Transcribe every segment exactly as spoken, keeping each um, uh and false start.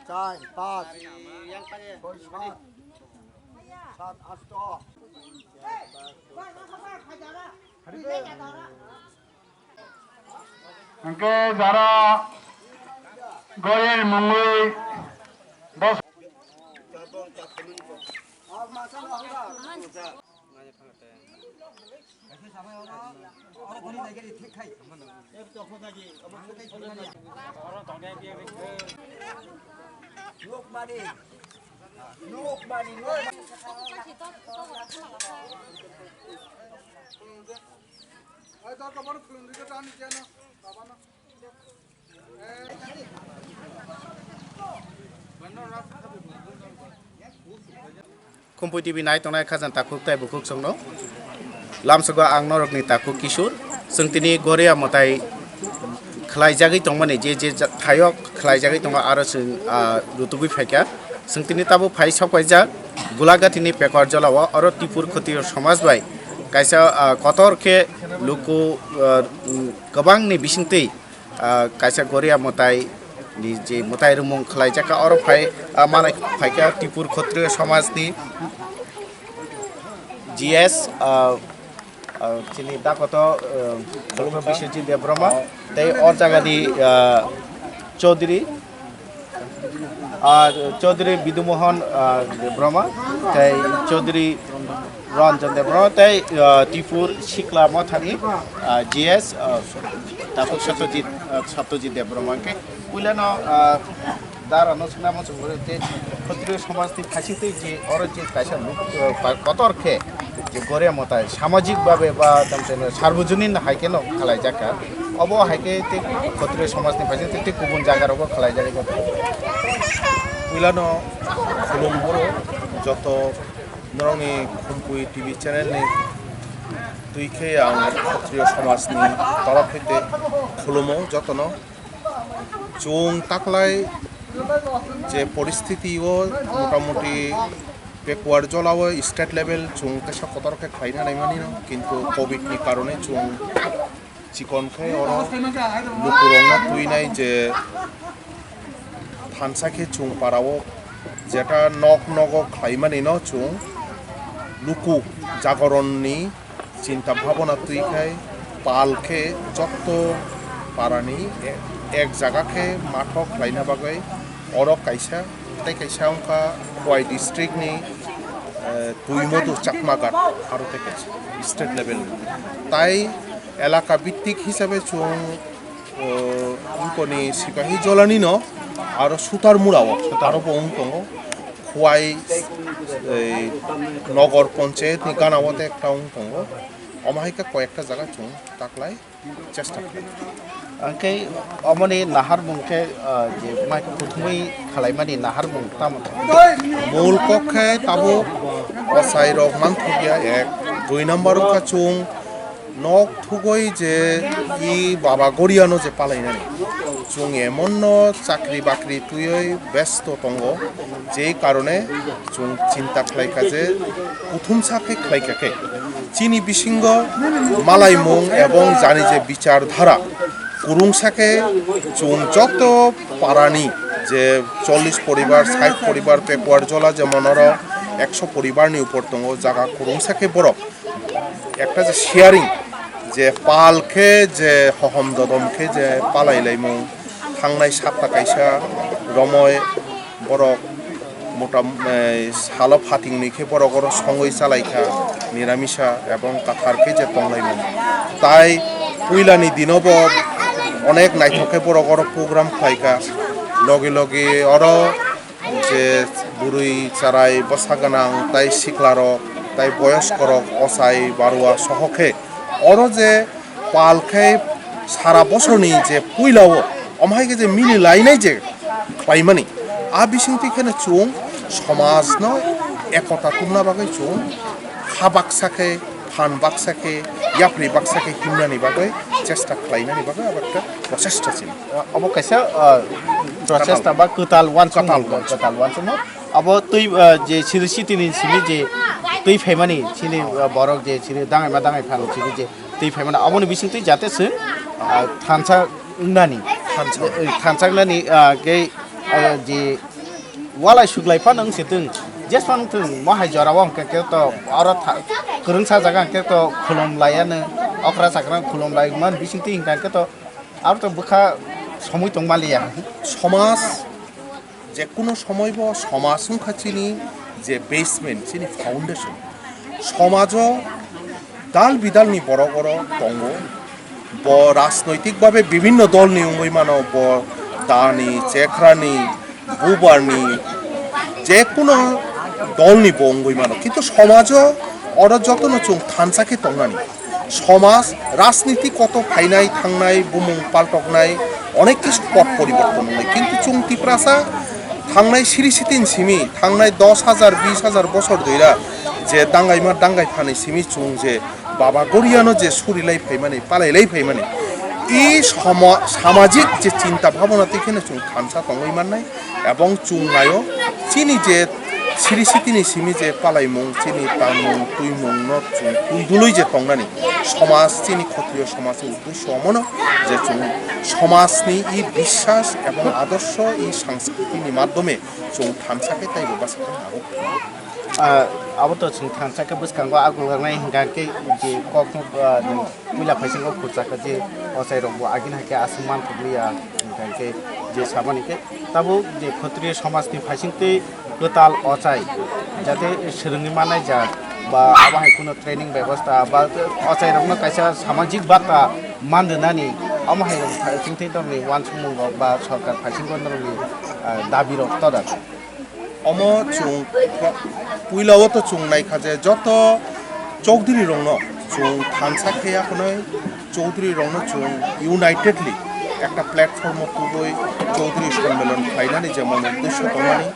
চার, পাঁচ, ছয়, সাত, সাত, আষ্ট। Hingke jara gorir mungwi bos- Khumpui T V nai tongnai khajang takhuk tei bukhuk songno lamsogo ang norokni takhuk Kishor. Chwng tini Goria mwtai khlaijagwi tongmani je je ja-, thayok khlaijagwi tongo aro chwng, ah, rutugwi phaikha. Chwng tini tabuk phai sok paijak Gulagatini Pekor Jolao oro Tipur Khotrio Somaj bai kaisa, ah, kotor khe luku, ah, kwbangni bisingtwi, ah, kaisa Goria mwtai ni je mwtai rwmung khlaijak kha oro phai, ah, manai phaikha Tipur Khotrio Somaj ni G S, ah, ah, chini dakoto, ah, Khulumro Biswajit Debbarma tei o jaga ni, ah, Chaudhary, ah, Chaudhary Bidumohon, ah, Debbarma tei Chaudhary Ranjan Debbarma tei, ah, Tipur Sikla Mothani, ah, G S, ah, Takhuk Satyajit, ah, Satyajit Debbarma hwnkhe puilano, ah, Dara no swnamo chwng oro tei Khotrio somaj ni phaising tei je oro je kaisa luk, eh, pa-, kotor khe je Goria mwtai samajik babe ba tamo tamo sarbojonin hai khe no khlai jak kha. Obo hai khe tei Khotrio somaj ni phaising tei, tei kubun jaga rogo khlai jagwi kha. Puila no khulum boro joto norokni Khumpui T V channel ni twi khe ang Khotrio somaj ni torof hwnkhe khulumo jotono. Chwng taklai je poristiti o motamoti backward jolao state level chwng teisa kotor khe khlaina naimanino, kintu covid ni karone chwng chikon khe oro lukurokno twinai je thansa khe chwng parao jeta nok nogo khlaimanino chwng luku jagoron ni chinta bhabona twi khai pal khe jotto parani e-, ek jaga khe mathok khlaina bagwi oro kaisa tei kaisa wngkha Khowai district ni, eh, Tuimodu Chakma Ghat aro tei kaisa state level ni. Tai elaka bittik hisabe chwng, eh, Bukoni Sipahi Jolani no aro Sutar Mura o aro bo wng tongo. Khowai, eh, Nogor Panchayat ni gana o tei ekta wng tongo. Omo hai khe koi ekta jaga chwng taklai chesta khlai. Hwnkhe omoni naharmung khe, ah, je mai kuthumui khalaimani naharmung tamo? Mul kok khe tabuk bwsai rok manthokya ek, dui number wngkha chwng nok thugwi je i baba goriano je palainani. Chwng emonno chakri bakri twiwi besto tongo, je karone chwng chinta khlaikha je kuthumsa khe khlaikha khe. Chini bisingo malaimung ebong jani je bichar dhara kurungsa khe chwng joto parani je chollish poribar, sait poribar backward jola jemon oro ekso poribar ni upor tongo, jaga kurungsa khe borok ekta je sharing je pal khe je hohom dodom khe je palai laimung thangnai sapta kaisa romoi borok mota, eh, salo phatingni khe borok oro songwi chalaikha, niramisa ebong kathar khe je tonglaimung. Tai puilani dino bo onek naithok khe borok oro program khlaikha, logi logi oro je bwrwi charai bwsa gwnang tai siklarok tai boyoskorok ochai barua soho khe oro je pal khe sara bosorni je puilao omo hai khe je mili lainai je khlaimani, a bisingtwi kheno chwng somajno ekota tubuna bagwi chwng kha baksa khe, phan baksa khe, yapri baksa khe himnani bagwi chesta khlainani bagwi abo khe prochesta chini. Obo kaisa, ah, prochesta ba kwtal uansukmung, kwtal uansukmung. Kwtal uansukmung. Abo twi, ah, je siri sitini simi je twi phaimani, sini, ah, borok je sini dangaima dangai phano sini je twi phaimani, aboni bisingtwi jate se, ah, thansa wngnani. Thansa. Eh, thansa wngnani, ah, kei, ah, je walai suglai phano wng se twng, jesman wng thung, mohai jora o hwnkhe khe to aro tha-, kwrwngsa jaga hwnkhe to khulum laiya no, okra chakra khulum lai man bisingtwi hwnkha khe to aro to bwkha somoi tong maliya. Somaj, je kuno somoi bo somaj wngkha chini je basement, chini foundation. Somajo dal bidalni borok oro tongo. Bo rajnoitik babe bibinno dolni wngwi mano, bo dani, chekrani, bubarni, je kuno dolni bo wngwi mano. Kintu somajo oro jotono chwng thansa khe tongnani. Somaj, rajniti koto phainai, thangnai, bumung paltoknai, onek kisu pot poriborton wngnai. Kintu chwng Tiprasa thangnai siri sitin simi, thangnai dos hajar, bis hajar bosor doira je dangaima dangai phani simi chwng je Baba Goriano je surilai phaimani, palailai phaimani, i somo-, samajik je chinta bhabana twi kheno chwng thansa tongwi mannai, ebong chwng naio chini je siri sitini simi je palaimung, chini tangmung, twimung no chwng twi dului je tongnani somaj, chini khotriyo somaj ni uddesho omono je chwng somajni i biswas ebong adorsho i sanskriti ni maddhome chwng thansa khe taibo bwsakhe nangkuk. Ah, abo to chwng thansa khe bwskango agulganai hwnkha khe je kokno, ah, puila phaisingko khurchakha je ochairokbo agini hai khe aswk manthokliya hwnkha khe je saboni khe tabuk je khotriyo somajni phaisingtwi kwtal ochai jate swrwngwi mannai jak ba abo hai kheno training bebosta ba ochairokno kaisa samajik bata man rwnani omo hai rok phaisingtwi norokni uansukmung rok ba sorkar phaisingo norokni, ah, dabi rok todak. Omo chwng puila o to chwng naikha je joto Chaudhary rokno chwng thansa khe ya khwnwi Chaudhary rokno chwng unitedly ekta platform o tubui Chaudhary Sammelon khlainani jemon uddesho tongmani,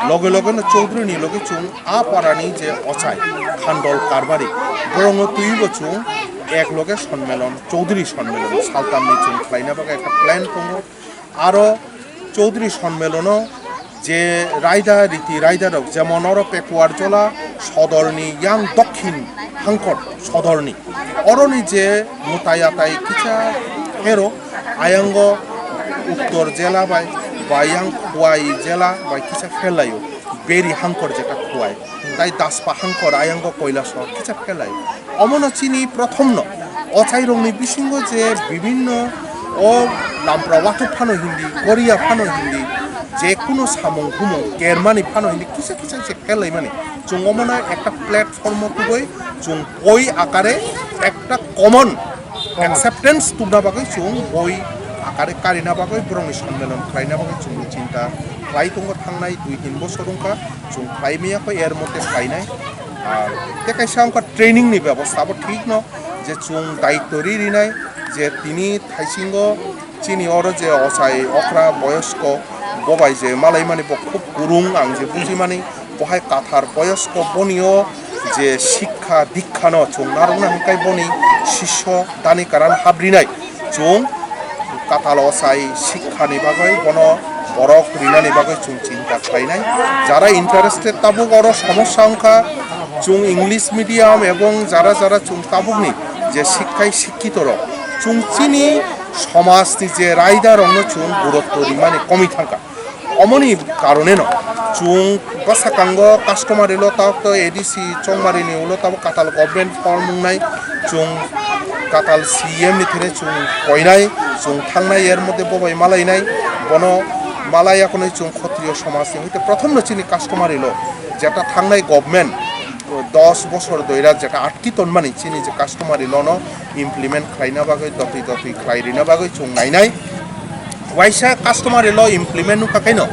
loge loge no Chaudhary ni loge chwng a para ni je ochai Khandol Karbari borokno twibo chwng ek loge Sammelon, Chaudhary Sammelon saltam ni chwng khlaina bagwi ekta plan tongo. Aro Chaudhary Sammelono je raida riti raida rok, jemon oro Pekuar Jola sodorni yang dokhin hangkor sodorni, oroni je mutai atai kisa phero, ayango Uttor Jela bai, ba yang Khwai Jela bai kisa phelaio, Beri hangkor jeta Khwai, tai Daspa hangkor ayango Koilasor kisa phelai. Omono chini prothomno ochairokni bisingo je bibinno o lampra wathuk phano hindi, koria phano hindi, je kuno samung humung kermani phano hindi kisa kisa se pelaimani. Chwng omono ekta platform o tubui chwng boi akare ekta common acceptance tubna bagwi chwng boi akare karina bagwi borokni sammelon khlaina bagwi chwngno chinta khlai tongo thangnai dui tin bosor wngkha. Chwng khlai maya kho er mote khlainai. Ar tei kaisa wngkha training ni bebosta bo thik no je chwng daityo ri rinai je tini thaisingo chini oro je ochai okra boyosko bo bai je malaimani bo khub kurung ang je bujimani bo hai kathar boyosko boni o je sikha dikha no chwng narwkna hwnkhe boni sisyo dani karan habrinai. Chwng katal ochai sikhani bagwi bono borok rinani bagwi chwng chinta khlainai. Jara interested tabuk oro somosya wngkha, chwng English medium ebong jara jara chwng tabukni je sikkhai sikkhitorok, chwng chini somajni je raidarokno chwng gurutto rimani komwi thangkha. Omoni karoneno chwng bwskango customary law tabuk to A D C Chongmari ni ulo tabuk katal government form wngnai, chwng katal C M ni thene chwng koinai, chwng thangnai, er moddhe bo bai malainai, bono malai yakunwi chwng khotriyo somaj ni hwnkhe prothom no chini customary law jeta thangnai government dos bosor doira jeta atki tonmani chini je customary law no implement khlaina bagwi dotwi dotwi khlai rina bagwi chwng nainai. Waisa customary law implement wngkha khaino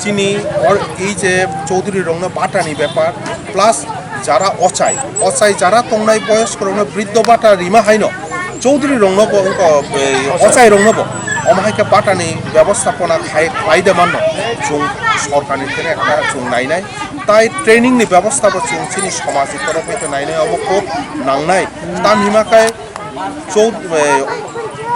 chini or ei je chowdhury rokno bata ni bepar plus jara ochai, ochai jara tongnai boyosko rokno briddho bata rima haino chowdhury rokno bo wngkha, eh, ochai rokno bo omo hai khe bata ni byabostapona khai, khlai de manno chwng sorkar ni thene ekta chwng nainai. Tai training ni byabostha bo chwng chini somaj ni torof hwnkhe nainai obo khub nangnai. Tamhima khe chou-, eh,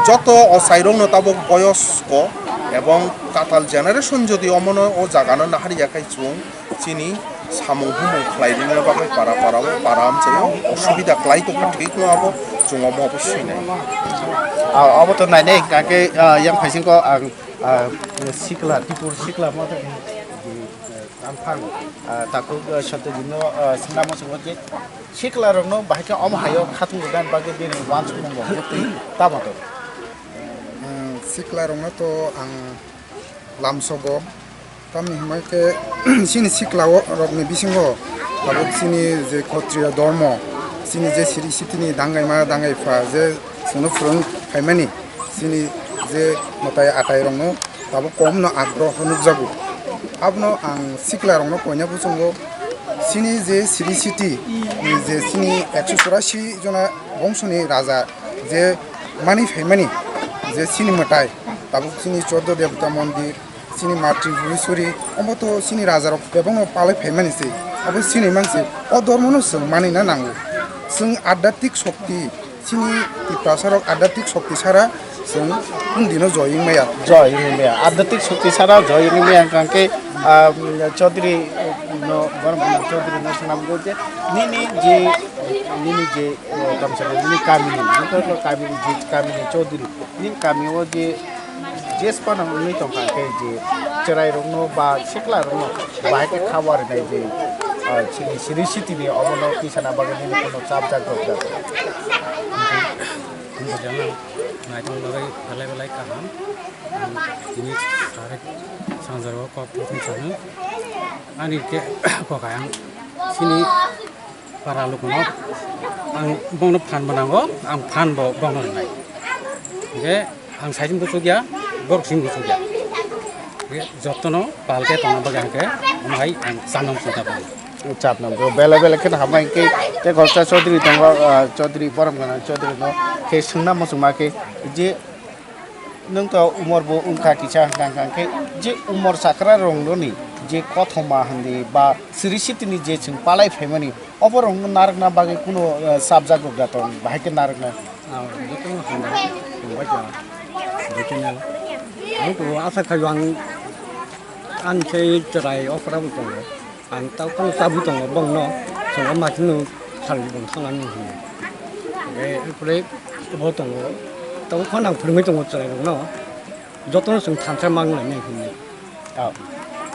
joto ochai rokno tabuk boyosko Ebong tatal generation jodi omono o jagano nahari ya khai chwng chini samung humung khlai rina bagwi para para o para amchaio osubida khlai tongkha thik no abo chwng omo obo swinai. Ah, obo to nainai hwnkha khe, ah, yang phaisingko ang, ah, sikla, Tripur sikla mo to, eh, ang phang, ah, takhuk, ah, Satyajitno, ah, swnamo swngo je sikla rokno bahai khe omo haio khatung rwna bagwi bini uansukmung rok twi tamo to. Ang sikla rokno to ang lamsogo. Tamni hwnba khe chini sikla o rokni bisingo tabuk chini je Khotriyo dormo, chini je siri sitini dangaima dangaipha je chwngno phwrwng phaimani, chini je mwtai atai rokno tabuk komno agroho nukjago. Abono ang sikla rokno koina buchungo chini je siri siti ni je chini ekso churasi jona bongsoni raja je mani phaimani je chini mwtai tabuk chini Choddo Devta Mondir, chini Matri Bhumisuri, omo to chini raja rok bebakno palai phaimani se, abo chini manse o dormo no chwng manina nango. Chwng adhyatmik shokti, chini Tiprasa rok adhyatmik shokti sara chwng kundino joy wng maya. Joy wng maya, adhyatmik shokti sara joy wng maya hwnkha khe, ah, Chaudhary no, Boromana Chaudhary no swnamgo je nini je, nini je, eh, tamsa nini kamini, nini kamini je kamini Chaudhary, nini kami o je jesphano wngwi tongkha khe je chwrairokno ba siklarokno bahai khe khabar rwnai je, ah, chini siri sitini obono tisana bagwi nini phano chapjak rwkjak. Naitong bagwi belai belai kaham. Tini tarik sanjaro kok thum sano ani khe kokayang sini para lukuno ang bono phan bo nango, ang phan bo bono rwnai. Hingke ang saichung kuchuk ya, borok sing kuchuk ya. Hingke jotono pal khe tongna bagwi hingke omo hai ang sanam sinta bono. Chapnam to bele bele khe hambai hingke te Gokcha Chaudhary tongo, ah, Chaudhary borom gana Chaudhary no khe swngna muchungma khe je Nwng to umor bo wngkha kisa hwnkha hwnkha khe je umor chakra rokno ni je kothoma hwnwi ba siri sitini je chwng palai phaimani obo rokno narwkna bagwi kuno, eh, chapjak rok da tong bahai khe narwkna. Ah, jotono hambai, hambai kha. Jotono. Ang to asa khaio ang, ang khe chwrai okra bo tongo. Ang tau phano chabwi tongo bongno, chwng o machino salni bong thangna nini hwnwi. Hwnkhe, erpore bo tongo, tau phano ang phwrwngwi tongo chwrairokno, jotono chwng thansa manglainai hwnwi. Oh.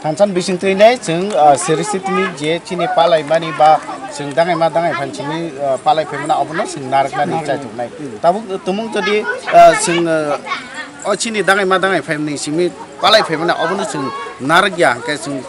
Thansa ni bising twi nai chwng, ah, siri sitini je chini palai mani ba chwng dangai ma dangai phan chini, ah, palai phaimani abono chwng narwknani chaituknai. Tabuk tumung todi, ah, chwng, ah, o chini dangai ma dangai phaimani simi palai phaimani obono chwng narwkya, hwnkhe chwng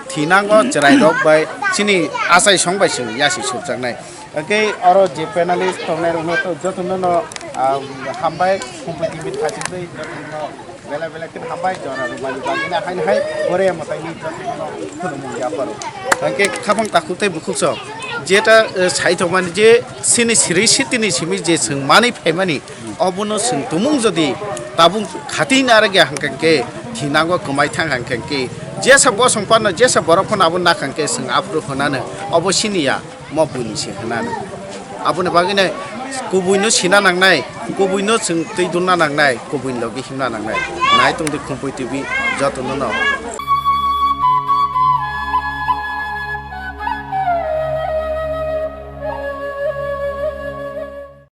thinango chwrairok bai chini achaisong bai chwng yasi sukjaknai. Hwnkhe oro je panelist tongnai rokno to jotono no, ah, hambai, Kumpui T V ni thachingtwi jotono bela bela khe hambai, jora rwmani bagwino haino hai Korea mwtaini jotono khulumung yapharo. Hwnkhe khabang takhuk tei bukhuk sok jeta, eh, saithokmani je chini siri sitini simi je chwng manwi phaimani, obono chwng tumung jodi tabuk khatwi narwkya hwnkha khe thinango kwmai thang hwnkha khe jesa bosong phano jesa borok phano abo nakha khe chwng aphuru hwnano obo siniya mo buini se hwnano. Aboni bagwino kubuino sina nangnai, kubuino chwng twi dulna nangnai, kubuini logi himna nangnai. Nai tongdi Khumpui T V jotono no